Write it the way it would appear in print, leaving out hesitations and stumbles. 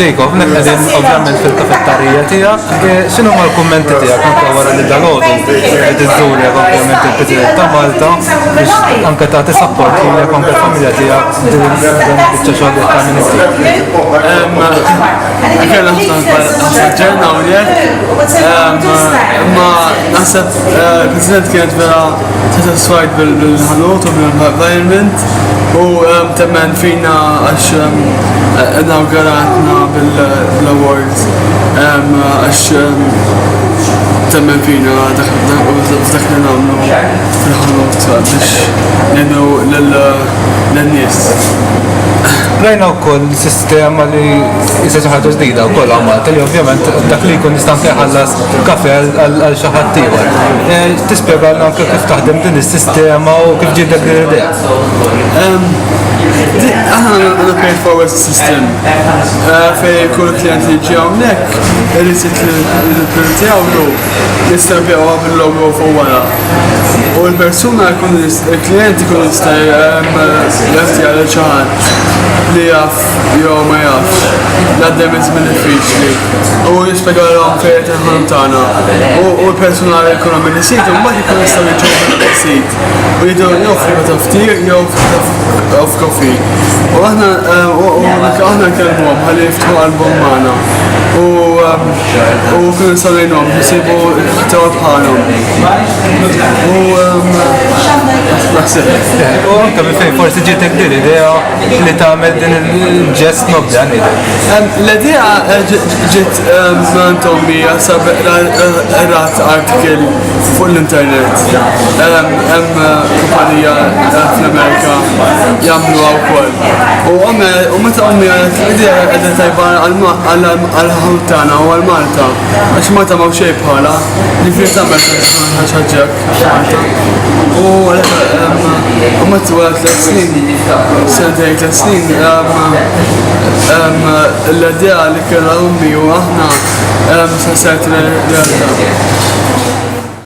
Jacob, nek qegħdin ovvjament fil-kafettarija tiegħek. Eh, x'inhuma l-kummenti tiegħek anke wara li dalgħodu qed iżżurek ovvjament il-President ta' Malta biex anke tagħti support lilek anke l-familja tiegħek din dan il-biċċa xogħol li tagħmel inti. Kellna ħafna ġenna hawnhekk, imma naħseb eh, il-President kienet vera satisfied bil-ħanut u bil-environment u temmen fina għax inawguratna bil-awards għax temmen fina dak li nagħmlu fil-ħanut biex ngħinu lin-nies. Rajna wkoll sistema li jista' xi ħaġa ġdida wkoll hawn Malta li ovvjament dak li jkun jista' anke jħallas kafè għal xi ħadd ieħor. Eh, tispjegalna anke kif taħdem din is-sistema u kif ġiet din l-idea. Aħna għandna pay forward system eh, fejn kull klient li ġie hawnhekk irid li printjawlu nistampjawha bil-logo fuq wara. U l-persuna jkun il-klient ikun jista' jagħti għal xi ħadd li jaf jew ma jafx li għaddej minn żmien diffiċli u jispjegalhom fejn qed il-ħanut tagħna. U l-persuna li jkun għamel is-sit imbagħad ikun jistgħu jiġu is-sit u jgħidu jew free cup of tea jew free of coffee. U aħna aħna nkellmuhom ħalli jiftħu qalbhom magħna. U u kunu nistgħu ngħinuhom isibu tewa bħalhom. U naħseb. U anke minn fejn forsi ġietek din l-idea li tagħmel din il-ġest nobli għan L-idea eh, ġiet eh, minn ommi sab rat artikel fuq l-internet. Hemm eh, kumpanija fl-Amerika jagħmluha wkoll. U ommi u meta ommi għalet l-idea qiegħda tajba għal-ħanut tagħna u għal Malta. Għax Malta m'hawn xejn bħala, ġifieri tagħmel xi ħaġa Malta. U u meta wara tliet snin, sentejn tliet snin, l-idea li kellha ommi u aħna sa saret realtà.